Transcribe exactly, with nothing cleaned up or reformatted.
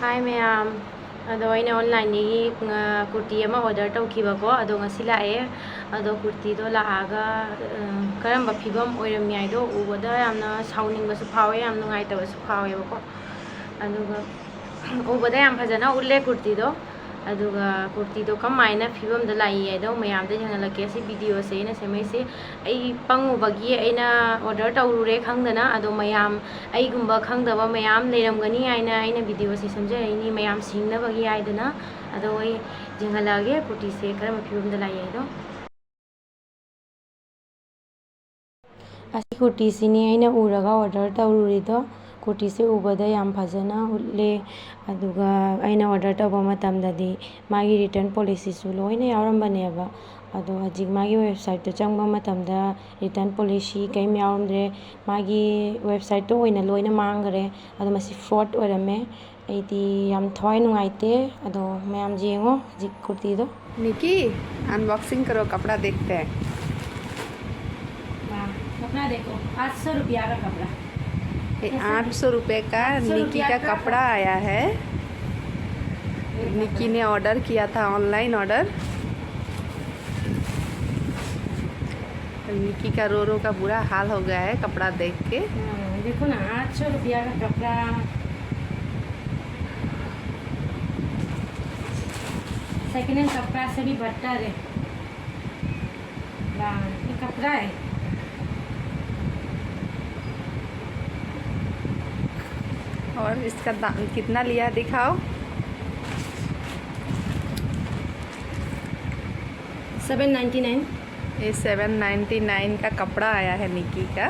ꯍꯥꯏ ꯃꯌꯥꯝ, ꯑꯗꯣ ꯑꯩꯅ ꯑꯣꯟꯂꯥꯏꯟꯗꯒꯤ ꯀꯨꯔꯇꯤ ꯑꯃ ꯑꯣꯔꯗꯔ ꯇꯧꯈꯤꯕꯀꯣ, ꯑꯗꯣ ꯉꯁꯤ ꯂꯥꯛꯑꯦ꯫ ꯑꯗꯣ ꯀꯨꯔꯇꯤꯗꯣ ꯂꯥꯛꯑꯒ ꯀꯔꯝꯕ ꯐꯤꯕꯝ ꯑꯣꯏꯔꯝꯃꯤ ꯍꯥꯏꯗꯣ ꯎꯕꯗ ꯌꯥꯝꯅ ꯁꯥꯎꯅꯤꯡꯕꯁꯨ ꯐꯥꯎꯋꯦ, ꯌꯥꯝ ꯅꯨꯡꯉꯥꯏꯇꯕꯁꯨ ꯐꯥꯎꯋꯦꯕꯀꯣ꯫ ꯑꯗꯨꯒ ꯎꯕꯗ ꯌꯥꯝ ꯐꯖꯅ ꯎꯠꯂꯦ ꯀꯨꯔꯇꯤꯗꯣ꯫ ꯑꯗꯨꯒ ꯀꯨꯔꯇꯤꯗꯣ ꯀꯃꯥꯏꯅ ꯐꯤꯕꯝꯗ ꯂꯥꯛꯏ ꯍꯥꯏꯗꯣ ꯃꯌꯥꯝꯗ ꯌꯦꯡꯍꯜꯂꯛꯀꯦ꯫ ꯑꯁꯤ ꯚꯤꯗꯤꯑꯣꯁꯦ ꯑꯩꯅ ꯁꯦꯝꯃꯛꯏꯁꯦ ꯑꯩ ꯄꯪꯉꯨꯕꯒꯤ ꯑꯩꯅ ꯑꯣꯔꯗꯔ ꯇꯧꯔꯨꯔꯦ ꯈꯪꯗꯅ꯫ ꯑꯗꯣ ꯃꯌꯥꯝ ꯑꯩꯒꯨꯝꯕ ꯈꯪꯗꯕ ꯃꯌꯥꯝ ꯂꯩꯔꯝꯒꯅꯤ ꯍꯥꯏꯅ ꯑꯩꯅ ꯚꯤꯗꯤꯑꯣꯁꯦ ꯁꯦꯝꯖꯔꯛꯏꯅꯤ, ꯃꯌꯥꯝ ꯁꯤꯡꯅꯕꯒꯤ ꯍꯥꯏꯗꯅ꯫ ꯑꯗꯣ ꯑꯩ ꯌꯦꯡꯍꯜꯂꯛꯑꯒꯦ ꯀꯨꯔꯇꯤꯁꯦ ꯀꯔꯝꯕ ꯐꯤꯕꯝꯗ ꯂꯥꯛꯏ ꯍꯥꯏꯗꯣ꯫ ꯑꯁꯤ ꯀꯨꯔꯇꯤꯁꯤꯅꯤ ꯑꯩꯅ ꯎꯔꯒ ꯑꯣꯔꯗꯔ ꯇꯧꯔꯨꯔꯤꯗꯣ꯫ ꯀꯨꯔꯇꯤꯁꯦ ꯎꯕꯗ ꯌꯥꯝ ꯐꯖꯅ ꯎꯠꯂꯦ꯫ ꯑꯗꯨꯒ ꯑꯩꯅ ꯑꯣꯔꯗꯔ ꯇꯧꯕ ꯃꯇꯝꯗꯗꯤ ꯃꯥꯒꯤ ꯔꯤꯇꯔꯟ ꯄꯣꯂꯤꯁꯤꯁꯨ ꯂꯣꯏꯅ ꯌꯥꯎꯔꯝꯕꯅꯦꯕ꯫ ꯑꯗꯣ ꯍꯧꯖꯤꯛ ꯃꯥꯒꯤ ꯋꯦꯕꯁꯥꯏꯠꯇ ꯆꯪꯕ ꯃꯇꯝꯗ ꯔꯤꯇꯔꯟ ꯄꯣꯂꯤꯁꯤ ꯀꯔꯤꯝ ꯌꯥꯎꯔꯝꯗ꯭ꯔꯦ꯫ ꯃꯥꯒꯤ ꯋꯦꯕꯁꯥꯏꯠꯇ ꯑꯣꯏꯅ ꯂꯣꯏꯅ ꯃꯥꯡꯈꯔꯦ꯫ ꯑꯗꯣ ꯃꯁꯤ ꯐ꯭ꯔꯣꯗ ꯑꯣꯏꯔꯝꯃꯦ꯫ ꯑꯩꯗꯤ ꯌꯥꯝ ꯊꯋꯥꯏ ꯅꯨꯡꯉꯥꯏꯇꯦ꯫ ꯑꯗꯣ ꯃꯌꯥꯝ ꯌꯦꯡꯉꯣ ꯍꯧꯖꯤꯛ ꯀꯨꯔꯇꯤꯗꯣ꯫ निकी, अनबॉक्सिंग करो, कपड़ा देखते हैं। वाह, कपड़ा देखो, आठ सौ रुपया का कपड़ा। ये कैसा? आठ सौ रुपये का आठ सौ निकी रुपया का का कपड़ा आया है। ये निकी देखो। ने ऑर्डर किया था, ऑनलाइन ऑर्डर। निकी का रो रो का बुरा हाल हो गया है कपड़ा देख के। हाँ, देखो ना, आठ सौ रुपया का कपड़ा। सेकेंड हैंड कपड़ा से भी बदतर है। वाह, ये कपड़ा है। और इसका दाम कितना लिया, दिखाओ। Seven ninety nine. ये सेवन नाइन्टी नाइन का कपड़ा आया है निकी का।